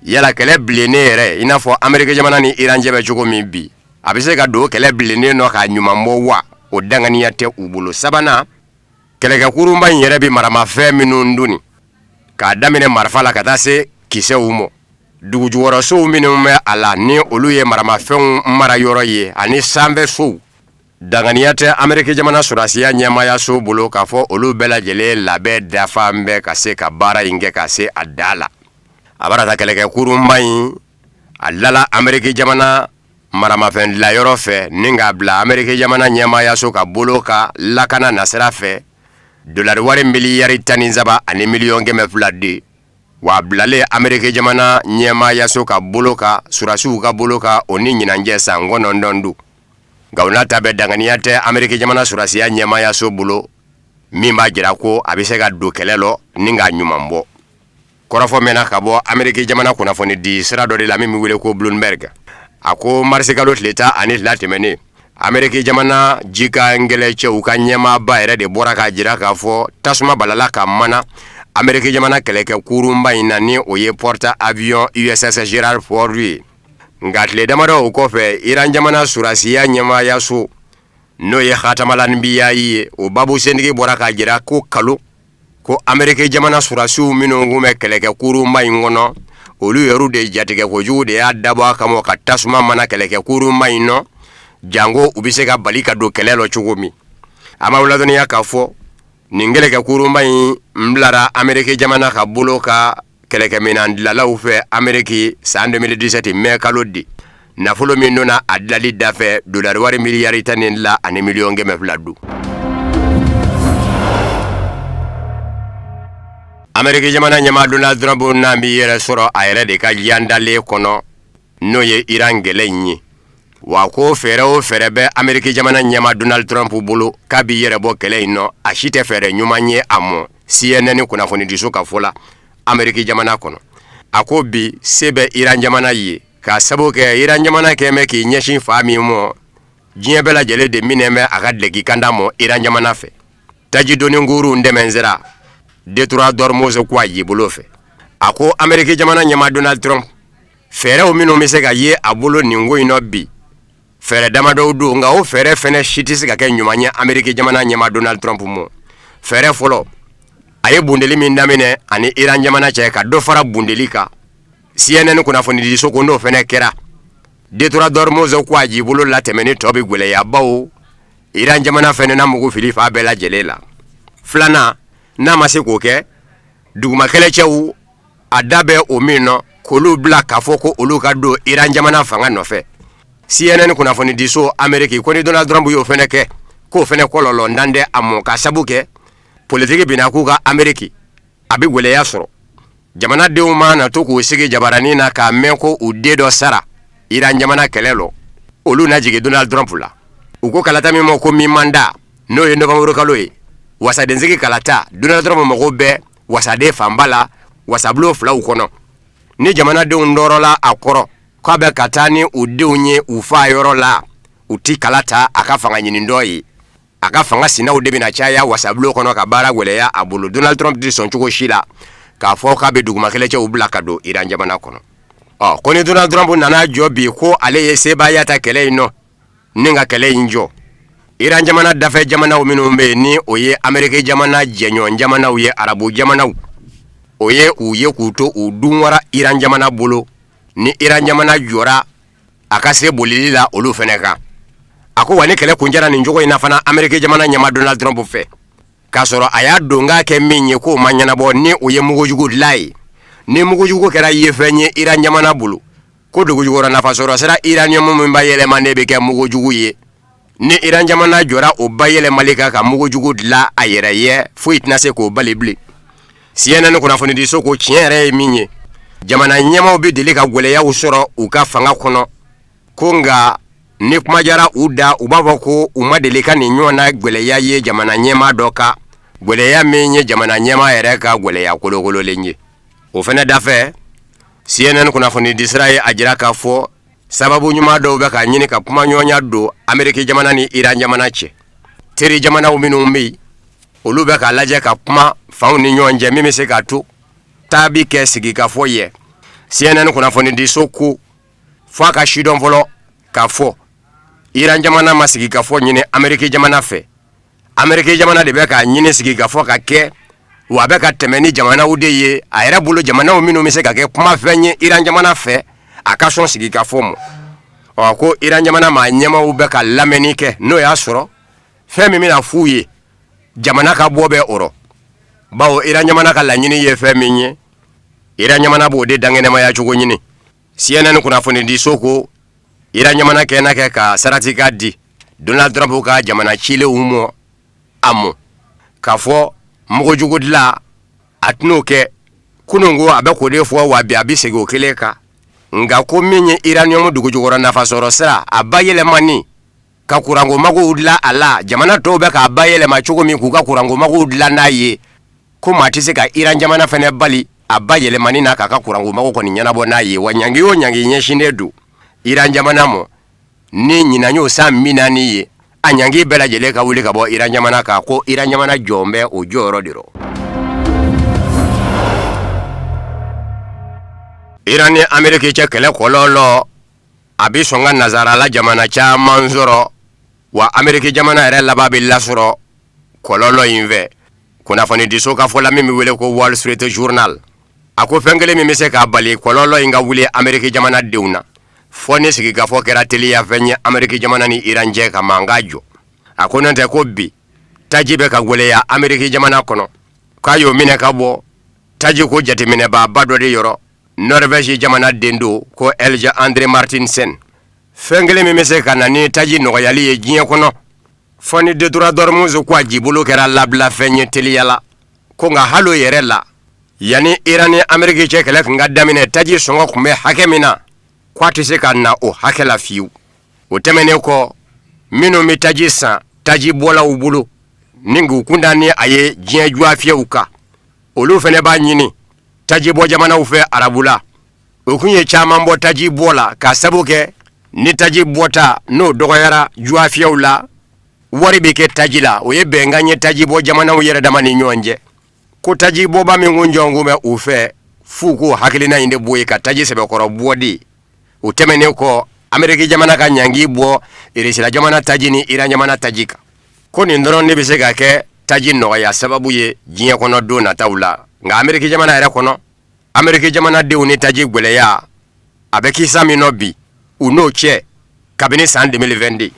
[SPEAKER 19] yala kɛlɛ bilennen yɛrɛ, i n'a fɔ Ameriki jamana ni Iran cɛ bɛ cogo min bi, a bɛ se ka don kɛlɛ bilennen nɔ k'a ɲuman bɔ wa? O danganiya tɛ u bolo. Sabanan, kɛlɛkɛ kurunba in yɛrɛ bɛ maramafɛn minnu doni, k'a daminɛ marifa la ka taa se kisɛw ma, dugujukɔrɔsow minnu bɛ a la ni olu ye maramafɛnw mara yɔrɔ ye, ani sanfɛsow, danganiya tɛ Ameriki jamana sɔrɔdasiya ɲɛmaayaso bolo k'a fɔ olu bɛɛ lajɛlen labɛn dafa bɛ ka se ka baara in kɛ ka se a da la. A bara ta kɛlɛkɛ kurunba in a lala Ameriki jamana maramafɛn dilayɔrɔ fɛ ni k'a bila Ameriki jamana ɲɛmaayaso ka bolo ka lakana nasira fɛ, dolari wari miliyari 13 ani miliyɔn 200 de wa a bilalen Ameriki jamana ɲɛmaayaso ka bolo kan, sɔrɔdasiw ka bolo kan, o ni ɲinan cɛ san 9 don. Nka o n'a ta bɛɛ, danganiya tɛ Ameriki jamana sɔrɔdasiya ɲɛmaayaso bolo min b'a jira ko a bɛ se ka don kɛlɛ lɔ ni k'a ɲuman bɔ. Kɔrɔfɔ mɛnna ka bɔ Ameriki jamana kunnafoni di sira dɔ de la min bɛ wele ko Bloomberg. A ko marisikalo tile 12 tɛmɛnen, Ameriki jamana jikan kɛlɛcɛw ka ɲɛmaaba yɛrɛ de bɔra k'a jira k'a fɔ tasuma balala ka mana Ameriki jamana kɛlɛkɛ kurunba in na, ni o ye porte avion USS Gerald Ford ye. Nka tile damadɔ o kɔfɛ, Iran jamana sɔrɔdasiya ɲɛmaayaso, n'o ye Khatamal-Anbiyayi ye, o babu sentigi bɔra k'a jira ko kalo ko Ameriki jamana sɔrɔdasiw minnu tun bɛ kɛlɛkɛ kurunba in kɔnɔ, olu yɛrɛ de jatigɛ kojugu de y'a dabɔ a kama ka tasuma mana kɛlɛkɛ kurunba in nɔ, janko u bɛ se ka bali ka don kɛlɛ lɔ cogo min. A ma ladɔnniya k'a fɔ nin kɛlɛkɛ kurunba in bilara Ameriki jamana ka bolo ka kɛlɛkɛminɛn dilalaw fɛ Ameriki san 2017 mɛ kalo de. Nafolo min donna a dilali dafɛ, dolari wari miliyari 12 ani miliyɔn 200 don. Ameriki jamana ɲɛmaa Donald Trump n'a b'i yɛrɛ sɔrɔ a yɛrɛ de ka yandalen kɔnɔ, n'o ye Iran kɛlɛ in ye. Wa ko fɛɛrɛ o fɛɛrɛ bɛ Ameriki jamana ɲɛmaa Donald Trump bolo k'a b'i yɛrɛ bɔ kɛlɛ in nɔ, a si tɛ fɛɛrɛ ɲuman ye a mɔ. CNN kunnafonidiso ka fɔ la Ameriki jamana kɔnɔ, a ko bi se bɛ Iran jamana ye, k'a sabu kɛ Iran jamana kɛn bɛ k'i ɲɛsin fan min mɔ, diɲɛ bɛɛ lajɛlen de minɛ bɛ a ka dulɔki kanda mɔ Iran jamana fɛ. Taji doni kurun dɛmɛ sera détroit d'Ormuz ko a y'i bolo fɛ. A ko Ameriki jamana ɲɛmaa Donald Trump, fɛɛrɛw minnu bɛ se ka ye a bolo nin ko in nɔ bi, fɛɛrɛ damadɔw don, nka o fɛɛrɛ fɛnɛ si tɛ se ka kɛ ɲuman ye Ameriki jamana ɲɛmaa Donald Trump mɔ. Fɛɛrɛ fɔlɔ, a ye bundeli min daminɛ ani Iran jamana cɛ, ka dɔ fara bundeli kan. CNN kunnafonidiso ko n'o fɛnɛ kɛra, détroit d'Ormuz ko a jibolo latɛmɛni tɔ bɛ gwɛlɛya, bawo Iran jamana fɛnɛ na mugu fili fan bɛɛ lajɛlen la. Filanan, n'a ma se k'o kɛ, duguma kɛlɛcɛw a da bɛ o min nɔ, k'olu bila k'a fɔ ko olu ka don Iran jamana fanga nɔfɛ. CNN kunnafonidiso Ameriki ko ni Donald Trump y'o fɛnɛ kɛ, k'o fɛnɛ kɔlɔlɔ ntan tɛ a mɔ, k'a sabu kɛ politiki binna k'u ka Ameriki a bɛ gwɛlɛya sɔrɔ. Jamanadenw mana to k'u sigi jabaranin na k'a mɛn ko u den dɔ sara Iran jamana kɛlɛ lɔ, olu na jigin Donald Trump la. U ko kalata min ma ko mi-mandat, n'o ye novembre kalo ye, wasadensigi kalata, Donald Trump mago bɛ wasaden fanba la wasabulon filaw kɔnɔ. Ni jamanadenw tɔɔrɔla a kɔrɔ k'a bɛ ka taa ni u denw ye u fa yɔrɔ la, u ti kala ta a ka fanga ɲini dɔ ye. A ka fanga sinaw de bɛna caya wasabulon kɔnɔ ka baara gwɛlɛya a bolo. Donald Trump tɛ sɔn cogo si la k'a fɔ k'a bɛ duguma kɛlɛcɛw bila ka don Iran jamana kɔnɔ. Ɔ ko ni Donald Trump nana jɔ bi ko ale ye sebaaya ta kɛlɛ in nɔ ni ka kɛlɛ in jɔ, Iran jamana dafɛ jamanaw minnu bɛ yen, ni o ye Ameriki jamana jɛɲɔgɔn jamanaw ye, arabu jamanaw, o ye k'u ye k'u to u dunwara Iran jamana bolo. Ni Iran jamana jɔra a ka se bolili la olu fɛnɛ kan. A ko wa ni kɛlɛ kuncɛra nin cogo in na fana Ameriki jamana ɲɛmaa Donald Trump fɛ, k'a sɔrɔ a y'a donkan kɛ min ye k'o ma ɲɛnabɔ, ni o ye mugujugu dilan ye, ni mugujugu kɛra yefɛn ye Iran jamana bolo, ko dugujukɔrɔ nafasɔrɔ sira uranium min bayɛlɛmanen bɛ kɛ mugujugu ye, ni Iran jamana jɔra o bayɛlɛmali kan ka mugujugu dilan a yɛrɛ ye, foyi tɛna se k'o bali bilen. CNN kunnafonidiso ko tiɲɛ yɛrɛ ye min ye, jamana ɲɛmaaw bɛ deli ka gwɛlɛyaw sɔrɔ u ka fanga kɔnɔ, ko nka ni kuma jara u da, u b'a fɔ ko u ma deli ka nin ɲɔgɔnna gwɛlɛya ye jamana ɲɛmaa dɔ kan, gwɛlɛya min ye jamana ɲɛmaa yɛrɛ ka gwɛlɛya kolokololen ye. O fɛnɛ dafɛ, CNN kunnafonidisira ye a jira k'a fɔ sababu ɲuman dɔw bɛ ka ɲini ka kumaɲɔgɔnya don Ameriki jamana ni Iran jamana cɛ. Teri jamanaw minnu bɛ yen, olu bɛ k'a lajɛ ka kuma fanw ni ɲɔgɔn cɛ min bɛ se k'a to taa bi kɛ sigikafɔ ye. CNN kunnafonidiso ko fo a ka sidɔn fɔlɔ k'a fɔ Iran jamana ma sigikafɔ ɲini Ameriki jamana fɛ. Ameriki jamana de bɛ k'a ɲini sigikafɔ ka kɛ, wa a bɛ ka tɛmɛ ni jamanaw de ye a yɛrɛ bolo, jamanaw minnu bɛ se ka kɛ kumafɛn ye Iran jamana fɛ a ka sɔn sigikafɔ ma. Ɔ ko Iran jamana maa ɲɛmaaw bɛ ka lamɛnni kɛ, n'o y'a sɔrɔ fɛn min bɛna f'u ye jamana ka bɔ bɛ o rɔ, bawo Iran jamana ka laɲini ye fɛn min ye, Iran jamana b'o de dankɛnɛmaya cogo ɲini. CNN kunnafonidiso ko Iran jamana kɛnɛ kɛ ka sarati ka di Donald Trump ka jamana cilenw mɔ a mɔ k'a fɔ mugujugu dilan a tɛn'o kɛ. Kunun ko a bɛ k'o de fɔ, wa bi a bɛ segin o kelen kan. Nka ko min ye uranium dugujukɔrɔ nafasɔrɔ sira a bayɛlɛmani ka kuranko magow dilan a la, jamana tɔw bɛ k'a bayɛlɛma cogo min k'u ka kuranko magow dilan n'a ye, ko maa tɛ se ka Iran jamana fana bali a bayɛlɛmani na k'a ka kuranko mago kɔni ɲɛnabɔ n'a ye. Wa ɲangi o ɲangi ɲɛsinnen don Iran jamana ma, ni ɲinan y'o san 40 ye, a ɲangi bɛɛ lajɛlen ka wuli ka bɔ Iran jamana kan, ko Iran jamana jɔn bɛ o jɔyɔrɔ de rɔ. Iran ni Ameriki cɛ kɛlɛ kɔlɔlɔ a bɛ sɔn ka nazarala jamana caman sɔrɔ, wa Ameriki jamana yɛrɛ laban bɛ lasɔrɔ kɔlɔlɔ in fɛ. Kunnafonidiso ka fɔ la min bɛ wele ko Wall Street Journal, a ko fɛn kelen min bɛ se k'a bali kɔlɔlɔ in ka wuli Ameriki jamana denw na, fɔ ni sigikafɔ kɛra teliyafɛn ye Ameriki jamana ni Iran cɛ ka mankan jɔ. A ko n'o tɛ ko bi taji bɛ ka gwɛlɛya Ameriki jamana kɔnɔ, k'a y'o minɛ ka bɔ tajiko jateminɛbaaba dɔ de yɔrɔ, Norvège jamana den don ko Helge Andre Martinsen. Fɛn kelen min bɛ se ka na ni taji nɔgɔyali ye diɲɛ kɔnɔ, fɔ ni détroit d'Ormuz ko a jibolo kɛra labilafɛn ye teliya la. Ko nka hali o yɛrɛ la, yanni Iran ni Ameriki cɛ kɛlɛ tun ka daminɛ, taji sɔngɔ tun bɛ hakɛ min na, k'a tɛ se ka na o hakɛ la fiyewu. O tɛmɛnen kɔ, minnu bɛ taji san tajibɔlaw bolo ni k'u kunda ni a ye diɲɛ juwafiyɛw kan, olu fana b'a ɲini tajibɔ jamanaw fɛ arabula. U kun ye caman bɔ taji bɔ la k'a sabu kɛ ni taji bɔta n'o dɔgɔyara juwafiyɛw la, wari bɛ kɛ taji la. O ye bɛnkan ye tajibɔ jamanaw yɛrɛ dama ni ɲɔgɔn cɛ, ko taji bɔba min kun jɔn kun bɛ u fɛ, f'u k'o hakilina in de bɔ yen ka taji sɛbɛkɔrɔ bɔ de. O tɛmɛnen kɔ, Ameriki jamana ka ɲangi bɔ Irisila jamana taji ni Iran jamana taji kan, ko nin dɔrɔn de bɛ se ka kɛ taji nɔgɔya sababu ye diɲɛ kɔnɔ don nataw la. Nka Ameriki jamana yɛrɛ kɔnɔ, Ameriki jamanadenw ni taji gwɛlɛya a bɛ kisa min nɔ bi u n'o cɛ kabini san 2022.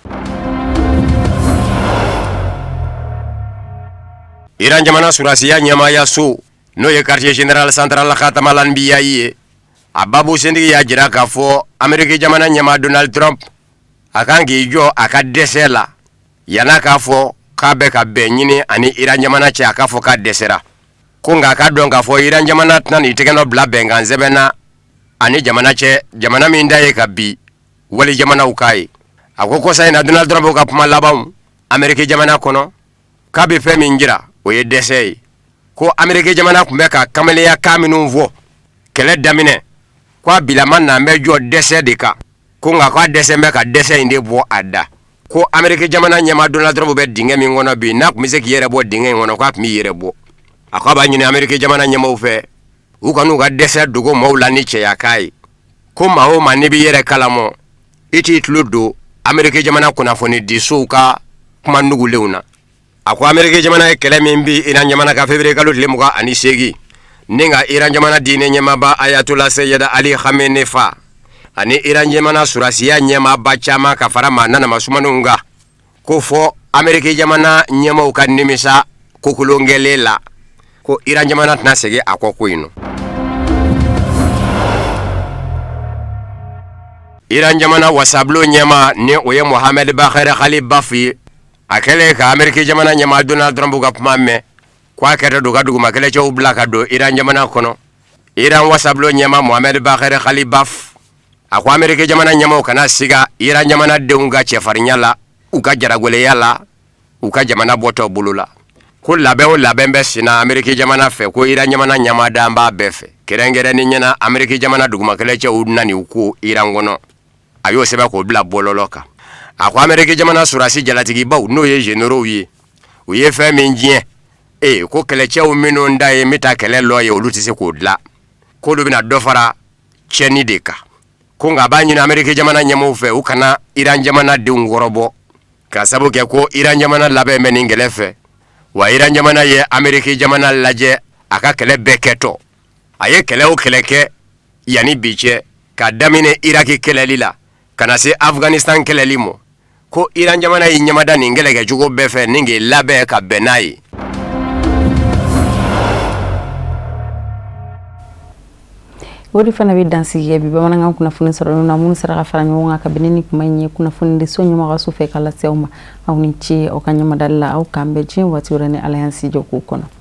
[SPEAKER 19] Iran jamana surasiya ɲɛmaayaso, n'o ye quartier général central Khatamal Anbiya ye, a babu sentigi y'a jira k'a fɔ Ameriki jamana ɲɛmaa Donald Trump a kan k'i jɔ a ka dɛsɛ la yann'a k'a fɔ k'a bɛ ka bɛn ɲini ani Iran jamana cɛ. A k'a fɔ k'a dɛsɛra, ko nka a k'a dɔn k'a fɔ Iran jamana tɛna n'i tɛgɛ nɔ bila bɛnkan sɛbɛn na ani jamana cɛ, jamana min da ye ka bi wali jamanaw k'a ye. A ko kɔsa in na Donald Trump ka kuma labanw Ameriki jamana kɔnɔ, k'a bɛ fɛn min jira o ye dɛsɛ ye, ko Ameriki jamana tun bɛ ka kamalenya kan minnu fɔ kɛlɛ daminɛ, ko a bilama na bɛ jɔ dɛsɛ de kan, ko nka k'a dɛsɛ bɛ ka dɛsɛ in de bɔ a da. Ko Ameriki jamana ɲɛmaa Donald Trump bɛ dingɛ min kɔnɔ bi, n'a tun bɛ se k'i yɛrɛ bɔ dingɛ in kɔnɔ, k'a tun b'i yɛrɛ bɔ. A ko a b'a ɲini Ameriki jamana ɲɛmaaw fɛ, u kan'u ka dɛsɛ dogo maaw la ni cɛyakan ye, ko maa o maa n'i b'i yɛrɛ kalamɔ, i t'i tulo don Ameriki jamana kunnafonidisow ka kuma nugulenw na. A ko Ameriki jamana ye kɛlɛ min bin Iran jamana kan février kalo tile 28, ni ka Iran jamana diinɛ ɲɛmaaba Ayatollah Seyed Ali Khamenei fa ani Iran jamana surasiya ɲɛmaaba caman ka fara maa nanama sumanenw kan, ko fɔ Ameriki jamana ɲɛmaaw ka nimisa kokolonkɛlen la, ko Iran jamana tɛna segin a kɔ ko in nɔ. Iran jamana wasabulon ɲɛmaa, ni o ye Mohamed Bagher Ghalibaf ye, a kɛlen ka Ameriki jamana ɲɛmaa Donald Trump ka kuma mɛn ko a kɛtɔ don ka duguma kɛlɛcɛw bila ka don Iran jamana kɔnɔ, Iran wasabulon ɲɛmaa Mohamed Bagher Ghalibaf a ko Ameriki jamana ɲɛmaaw kana siga Iran jamana denw ka cɛfarinya la, u ka jaragwɛlɛya la, u ka jamana bɔtɔ bolo la, ko labɛn o labɛn bɛ senna Ameriki jamana fɛ, ko Iran jamana ɲɛmadan b'a bɛɛ fɛ, kɛrɛnkɛrɛnnen ɲɛna Ameriki jamana duguma kɛlɛcɛw nani u ko Iran kɔnɔ. A y'o sɛbɛn k'o bila bɔlɔlɔ kan. A ko Ameriki jamana sɔrɔdasi jalatigibaw, n'o ye généraux ye, u ye fɛn min tiɲɛ ee, ko kɛlɛcɛw minnu da ye n bɛ taa kɛlɛ lɔ ye, olu tɛ se k'o dilan, k'olu bɛna dɔ fara tiɲɛni de kan. Ko nka a b'a ɲini Ameriki jamana ɲɛmaaw fɛ, u kana Iran jamana denw kɔrɔbɔ, ka sabu kɛ ko Iran jamana labɛn bɛ nin kɛlɛ fɛ, wa Iran jamana ye Ameriki jamana lajɛ a ka kɛlɛ bɛɛ kɛtɔ. A ye kɛlɛ o kɛlɛ kɛ yanni bi cɛ, ka daminɛ Iraki kɛlɛli la ka na se Afghanistan kɛlɛli ma, ko Iran jamana y'i ɲɛmada nin kɛlɛkɛcogo bɛɛ fɛ ni k'i labɛn ka bɛn n'a ye.
[SPEAKER 1] O de fana bɛ dansigi kɛ bi bamanankan kunnafoni sɔrɔ na minnu sera ka fara ɲɔgɔn kan kabini ni kuma in ye kunnafonidiso ɲɛmɔgɔso fɛ ka lase aw ma. Aw ni ce aw ka ɲɛmadali la. Aw k'an bɛn diɲɛ waati wɛrɛ ni Ala y'an si jɔ k'o kɔnɔ.